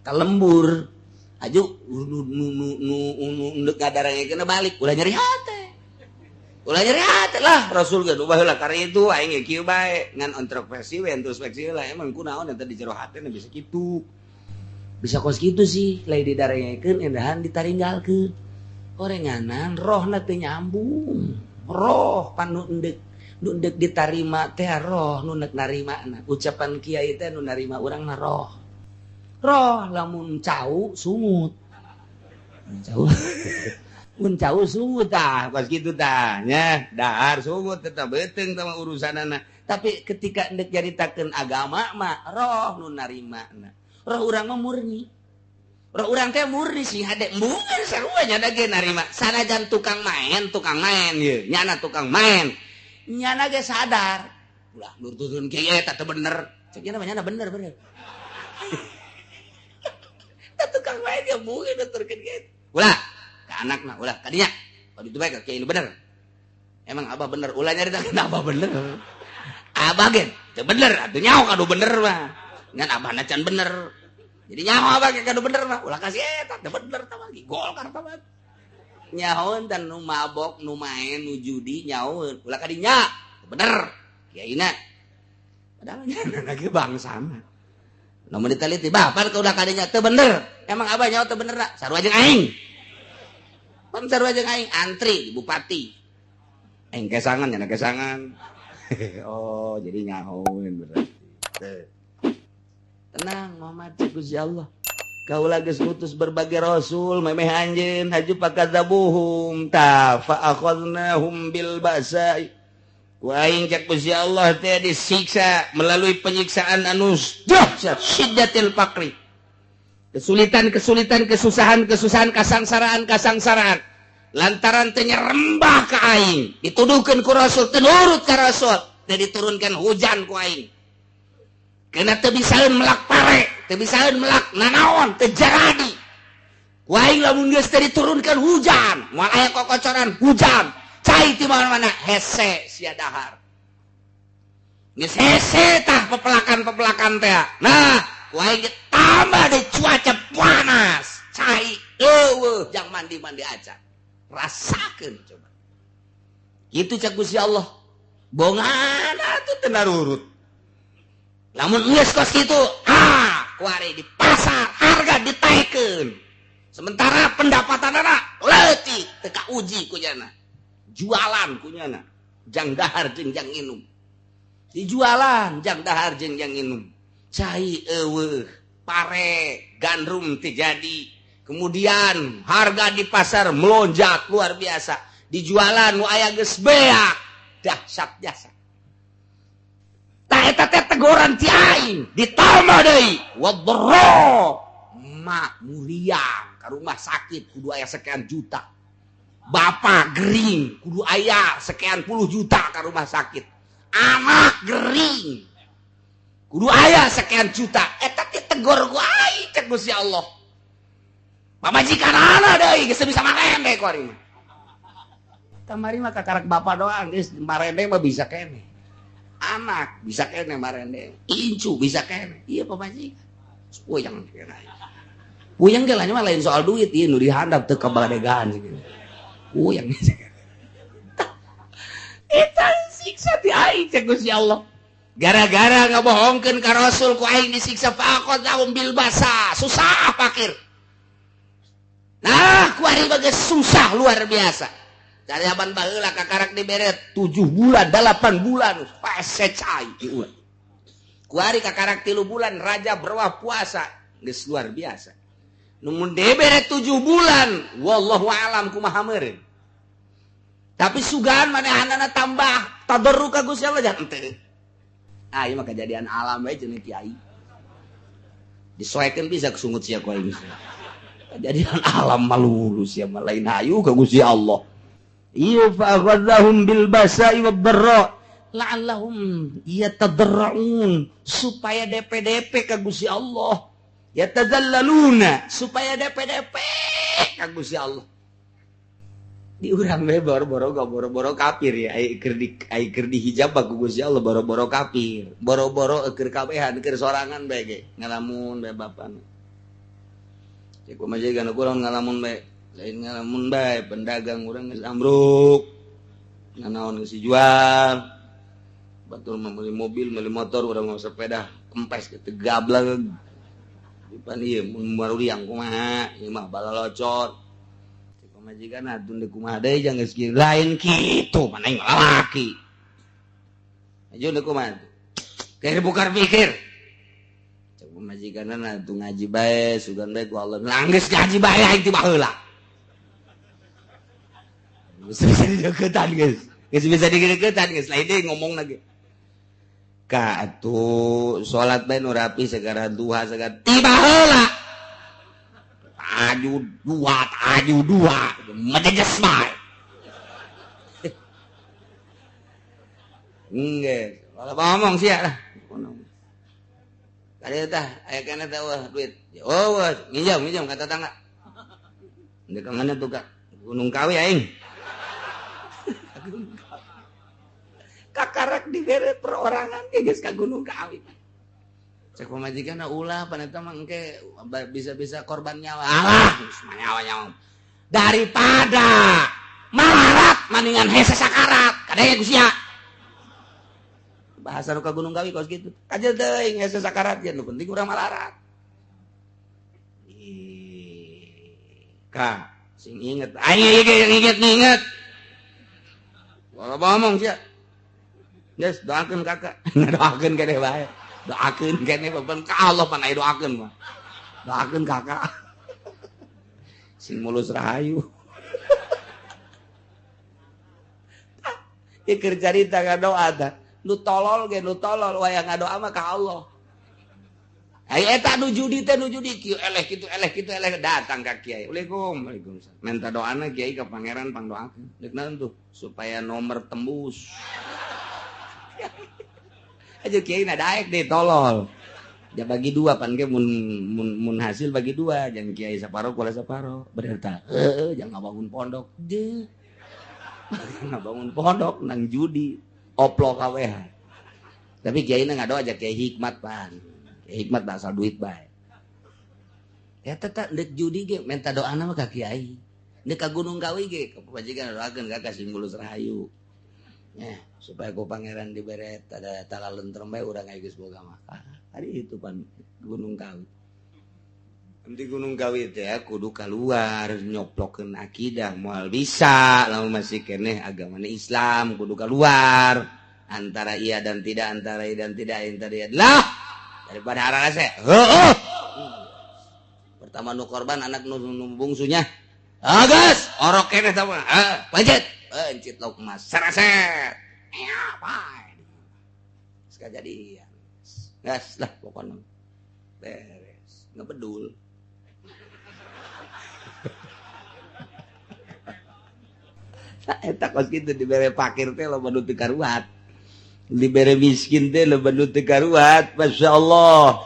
ka lembur. Aju nu nu nu nu nu ndek ngadarangekeun balik, ulah nyeri hate. Ulah nyeri hate lah, Rasul ge baheula kari itu, aing ge kieu bae, ngan introspeksi we, introspeksi lah, emang kunaon eta di jero hatena bisa kitu. Bisa kos kitu sih, lain didarengekeun endahan ditaringgalkeun. Orenganan rohna teu nyambung. Roh pan nu endek, nu endek ditarima teh roh nu nek narimana. Ucapan kiai teh nu narima urang mah roh. Roh lamun cau sungut. Cau. Mun cau sungut tah, pas kitu tah nya, dahar sungut tetap beuteung tah mah urusanana. Tapi ketika endek nyaritakeun agama mah roh nu narimana. Roh urang mah murni. Roh urang teh murni sih hade mungkin sarua nya da ge narima. Sanajan tukang main ye, nyana tukang main. Nyana ge sadar. Ulah nurutun kieu eta teu bener. Cek nya mah nyana bener bener. Tah tukang main dia mungkin nuturkeun kieu. Ulah ka anakna, ulah ka dinya. Kalau itu bae ka kiai nu bener. Emang abah bener, ulah nyaritakeun abah bener. Abah ge teu bener atuh, nyaho kadu bener mah. Ngan abahna can bener. Jadi nyaho abah ge kadu bener mah, ulah kasih eta teu bener tah mah, Golkar tah mah. Nyahoeun dan nu mabok, nu main, nu judi nyahoeun, ulah ka dinya. Teu bener. Kiaina. Padahal nyana lagi bangsana. Lamun diteliti, bapak ulah ka dinya teu bener. Emang abah nyaho teu bener da? Sarua jeung aing. Pan sarua jeung aing antri di bupati. Aing kesangan, nyana kesangan. Oh, jadi nyahoeun berarti. Teu. Tenang Muhammad, cek Gusti Allah. Kaula geus ngutus berbagai rasul memeh anjeun, haju fakadzabuhum ta fa akhadnahum bil ba'sa'i. Ku aing, cek Gusti Allah teh, disiksa melalui penyiksaan anu dahsyat, syiddatil faqri. Kesulitan-kesulitan, kesusahan-kesusahan, kasangsaraan-kasangsaraan. Lantaran teu nyerembah ka aing, dituduhkeun ku rasul, teu nurut ka rasul, teh diturunkan hujan ku aing. Kena teu bisaeun melak pare, teu bisaeun melak nanaon, teu jaradi. Ku aing lamun geus teu diturunkan hujan, moal aya kokocoran hujan. Cai ti mana-mana hese sia dahar. Geus hese tah pepelakan-pepelakan teh. Nah, ku aing ge tambah di cuaca panas. Cai eueuh jang mandi-mandi aja. Rasakeun coba. Kitu cek Gusti Allah. Bongan atuh teu narurut. Lamun geus kos kitu, ah, kuari di pasar harga ditaikeun. Sementara pendapatanana leutik, teu kauji ku nyana. Jualan ku nyana. Jang dahar jeung jang inum. Dijualan jang dahar jeung jang inum. Cai eueuh, pare gandrum teu jadi. Kemudian harga di pasar melonjak luar biasa. Dijualan nu aya geus beak. Dahsyat jasa. Tah eta teh teguran ti aing, ditambah deui wadharra, mak muriang ka rumah sakit kudu aya sekian juta. Bapak gering kudu aya sekian puluh juta ka rumah sakit. Anak gering. Kudu aya sekian juta. Eta ditegor ku aing cek Gusti Allah. Pamajikan anak deui geus bisa marende ku ari mah. Kamari mah kakarak bapak doang geus marende mah bisa kene. Anak bisa kene marende, incu bisa kene. Iya pamajikan. Puyeng kene. Puyeng ge mah lain soal duit ieu nu dihandap teu kabadegan gitu. Puyeng. Eta siksa ti aing cek Gusti Allah. Gara-gara ngabohongkeun ka Rasul ku aing disiksa faqadahum bil basa, susah fakir. Nah, ku ari bae susah luar biasa. Dari aban baheula kakarak dibere 7 bulan, 8 bulan, pase cai ieu. Ku ari kakarak 3 bulan raja berwah puasa, geus luar biasa. Nu mun dibere 7 bulan, wallahu alam kumaha meureun. Tapi sugan manehanana tambah tadarru ka Gusti Allah jangan teu. Ah, ieu mah kejadian alam bae cenah kiai. Disoekeun bisa kesungut sia ku aing. Kejadian alam malu sia mah lain hayu ka Gusti Allah. Iya fa akhadhahum bil basa'i wad dharra la'allahum yatadarra'un supaya DPDP ka Gusti Allah. Yatazallaluna supaya DPDP ka Gusti Allah. Di urang we boro-boro boro-boro kafir ya ai keur dihijab ku Gusti Allah boro-boro kafir boro-boro keur kabehan keur sorangan bae ge ngalamun bae bapana cek kumaha jeung urang ngalamun bae lain ngalamun bae pendagang urang geus ambruk nanaon geus dijual batur mah meuli mobil meuli motor urang mah sepeda kempes kitu gableg dipan ieu mun maruriang kumaha ieu mah balalocot majikan atuh deuk kumaha deui jang geus kieu lain kitu mana aing lalaki aja deuk kumaha keur bukar pikir cek pamajikanna atuh ngaji bae sugan bae ku Allah geus ngaji bae aing ti baheula geus bisa dideukeutan geus geus bisa dideukeutan geus lain deui ngomong lagi ka atuh salat bae nu rapi segara duha segara ti baheula aju dua, majeges bae. Enggeus, kalau ngomong sia lah. Kali tah aya kana teh wah duit. Oh, nginjam ka tetangga. Ndek kana tuh ka Gunung Kawi aing. Kakarak dibere perorangan ge geus ka Gunung Kawi. Cek pamajikan ulah paneta mah engke bisa-bisa korban nyawa. Alah, nyawa nyawa. Daripada malarat maningan hese sakarat. Kadenge ku sia. Bahasa nu ka Gunung Kawi kos kitu. Kajel teuing hese sakarat ge nu penting urang malarat. Ka, sing inget. Aing inget inget. Walau ngomong sia. Geus doakeun kakak. Doakeun kene bae. Doakeun kene beban ka Allah pan aya doakeun mah. Doakeun kakak. Sing mulus rahayu. Ieu keur carita ngadoa tah. Nu tolol ge nu tolol wayang ngadoa mah ka Allah. Ai eta nu judi teh nu judi kieu eleh kitu eleh datang ka kiai. Waalaikum waalaikumsalam. Minta doana kiai ka pangeran pangdoakeun. Deuk naon tuh supaya nomor tembus. Aja kiai na daek deh tolol. Ya bagi dua pan ge mun hasil bagi dua, jangan kiai saparo kula saparo. Bener tah. Heueuh jangan ngabangun pondok. Deuh. Ngabangun pondok nang judi oplok kabeh. Tapi kiai na ngadoa aja kiai hikmat pan. Kiai hikmat asal duit bae. Ya tetap deuk judi ge minta doana mah ka kiai. Deuk ka Gunung Kawi ge ka pamajikan doakeun ka sing mulus rahayu. Supaya ku pangeran dibere tada talalentrem bae urang aya geus boga mah. Hari itu pan Gunung Kawi. Nanti Gunung Kawi teh kudu keluar nyoplokeun akidah moal bisa lamun masih keneh agamana Islam kudu keluar antara iya dan tidak antara iya dan tidak antara iya lah daripada ararase. Heueuh. Pertama nu korban anak nu bungsunya. Agas orok keneh tah mah. Pancet. Pencit lauk emas seraset. Ya, bae. Kejadian. Gas lah pokoknya. Beres, ngebedul. Nah, eta kos kitu dibere pakir teh loba nu teu karuat. Dibere miskin teh loba nu teu karuat, masyaallah.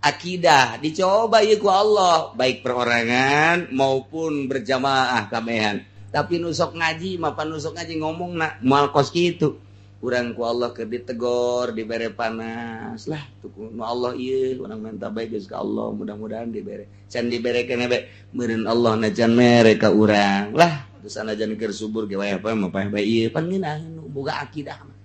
Akidah dicoba ieu ku Allah, baik perorangan maupun berjamaah kabehan. Tapi nu sok ngaji mah pan nu sok ngaji ngomongna moal kos kitu. Urang ku Allah keur ditegor, dibere panas lah tuh ku nu Allah ieu urang minta bae geus ka Allah, mudah-mudahan dibere. Can dibere keneh bae meureun Allah na can mere ka urang lah. Terus sanajan keur subur ge wae apa mah paeh bae ieu pan ngeunaheun nu boga akidah mah.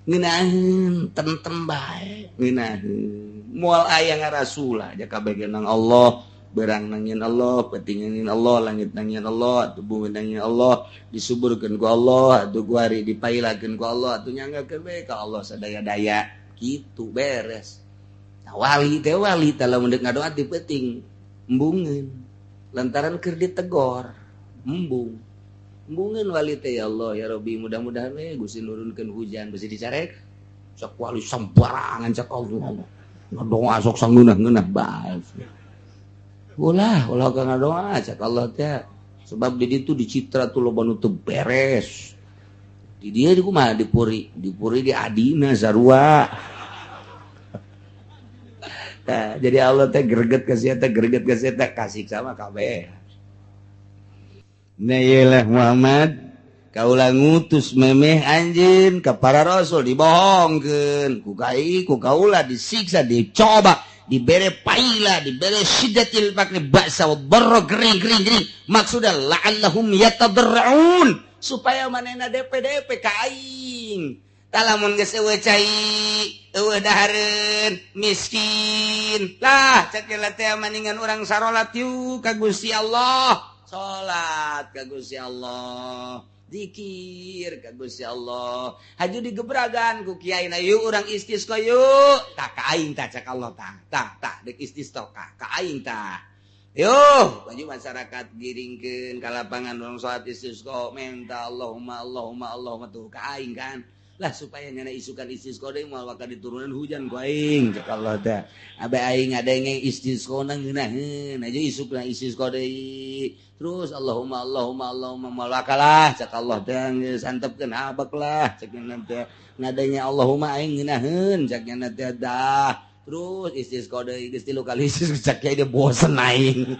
Ngeunaheun tentem bae, ngeunaheun. Moal aya ngarasula ja kabeh nang Allah, berang nangin Allah, penting nangin Allah, langit nangin Allah, atuh bumi nangin Allah, disuburkeun ku Allah, atuh kuari dipailakeun ku Allah, atuh nyanggakeun bae ka Allah sadaya-daya. Kitu beres. Nah, wali teh wali teh lamun deuk ngadoa ti peuting embungeun. Lantaran keur ditegor, embung. Embungeun wali teh ya Allah ya Rabbi mudah-mudahan we Gusti nurunkeun hujan besi dicarek. Sok wali sembarangan cak Allah. Ngadoa sok sangeunah-ngeunah bae. Ulah, ulah ka ngadoa cak Allah teh. Sebab di ditu dicitra tuh loba nu teu beres. Di dia di kumaha dipuri, dipuri di adina sarua. Nah, jadi Allah teh greget ka sia teh, greget ka sia teh kasih sama kabeh. Nah iyalah Muhammad kaula ngutus memeh anjeun ka para rasul dibohongkeun ku kai ku kaula disiksa dicoba dibere paila dibere syiddatil faqri ba'sa wa dharra gering gering gering maksudna la'allahum yatadarrun supaya manehna DPDP ka aing tah lamun geus eueuh cai eueuh dahareun miskin lah cek teh maningan urang sarolat yuk ka Gusti Allah salat ka Gusti Allah zikir ka Gusti Allah haju digebragan ku kiai na yuk urang istisqa yuk tah ka aing tah cek Allah tah tah tah deuk istisqa ka aing tah yuk baju masyarakat giringkeun ka lapangan urang salat istisqa minta Allahumma Allahumma Allahumma tuh ka aing kan lah supaya nyana isukan istisqa deui moal bakal diturunan hujan ku aing cek Allah teh abe aing ngadenge istisqa na ngeunaheun aja isukna istisqa deui terus Allahumma Allahumma Allahumma moal bakal lah cek Allah teh geus antepkeun habek lah cek nya teh ngadenge Allahumma aing ngeunaheun cek nya teh dah terus istisqa deui geus 3 kali istisqa cek kiai dia bosen aing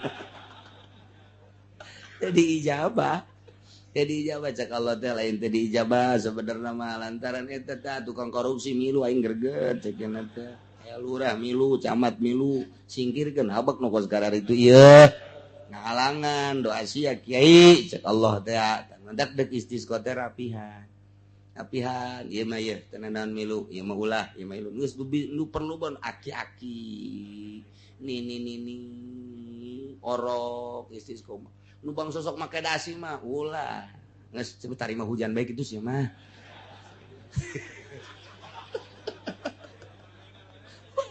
jadi ijabah jadi ijabah cek Allah teh lain teh diijabah sebenarnya mah lantaran eta teh tukang korupsi milu aing greget cek nya teh aya lurah milu camat milu singkirkeun habek nu kos karar itu ieu ngahalangan doa sia kiai cek Allah teh mantak deuk istisqa teh rapihan rapihan ieu mah ieu teu naon milu ieu mah ulah ieu mah ieu geus nu perlu bon aki-aki nini nini orok istisqa mah nu bang sosok make dasi mah ulah geus tarima hujan baik itu sih mah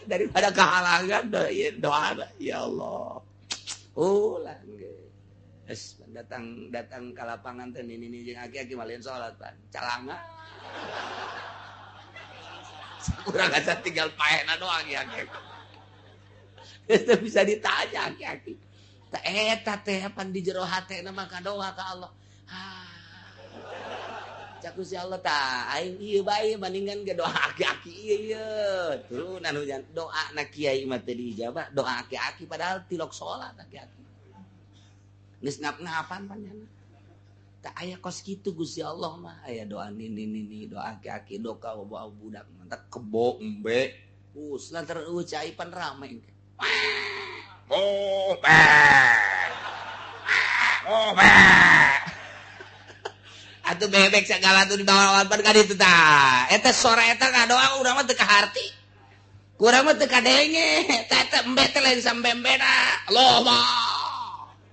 daripada kehalangan doa ya Allah ulah geus datang datang ke lapangan teh nini nini jeung aki-aki malian salat pan calanga kurang aja tinggal paehna doang ya geus bisa ditanya aki-aki tah eta teh pan di jero hatena mah kadoa ka Allah. Cak Gusti Allah tah aing ieu bae bandingan ge doa aki-aki ieu ieu. Turunan hujan doa na kiai mah teu diijabah, doa aki-aki padahal tilok salat aki-aki. Geus ngap-ngapan panjana. Tah aya kos kitu Gusti Allah mah aya doa nini nini doa aki-aki doa bawa budak mantak kebo embe. Us lantaran eueuh cai pan rame. Oh, oh, atuh bebek segala tuh di bawah pan ka ditu tah. Eta sora eta ngadoa urang mah teu kaharti. Kurang mah teu kadenge. Eta eta embe teh lain sambembena. Allah mah.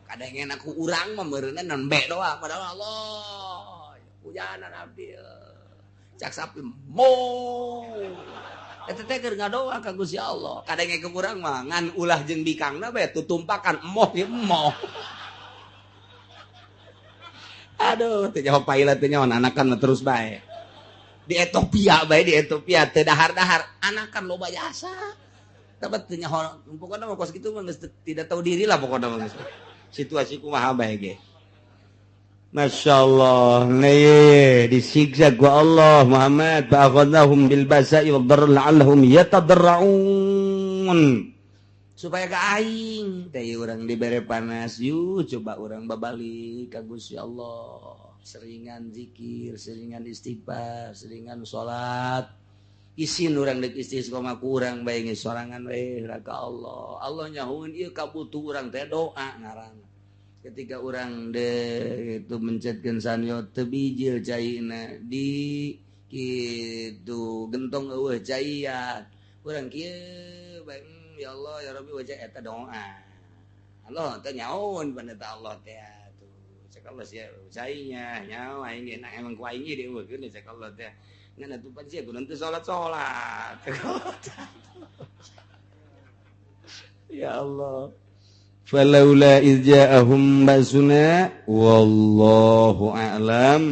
Kadenge aku urang mah meureunna nembe doang padahal Allah. Hujanan abdi. Cak sapi mo. Eta teh keur ngadoa ka Gusti Allah. Kadenge ke urang mah ngan ulah jeung bikangna bae tutumpakan emoh ye emoh. Aduh, teu nyaho paila teu nyaho anakan terus bae. Di Ethiopia bae di Ethiopia teu dahar-dahar, anakan loba jasa. Tapi teu nyaho pokona mah kos kitu mah geus tidak tahu diri lah pokona mah geus. Situasi kumaha bae ge. Masya Allah nih, disiksa ku Allah Muhammad. Fa'akhadnahum bil ba'sa'i wad dharra la'allahum yatadarra'un, supaya ke aing teh urang dibere panas, yuk coba urang babalik ka Gusti Allah, seringan zikir, seringan istighfar, seringan salat. Isin urang dek istiqomah, kurang bae geus sorangan we ka Allah. Allah nyahueun ieu kabutuh urang teh doa ngaranna. Ketika urang de itu mencetkeun sanyo teu bijil caina, di kitu gentong eueuh caian, urang kieu bae, ya Allah, ya Rabbi, wajah eta doa Allah teh nyaon pada Allah teh tuh. Cek Allah sia cainya nyawa aing ge emang ku aing ge dieuweuhkeun. Cek Allah teh ngan atuh pan sia kudu teu salat-salat. Ya Allah, falaula iz ja'ahum ba'suna, wallahu a'lam.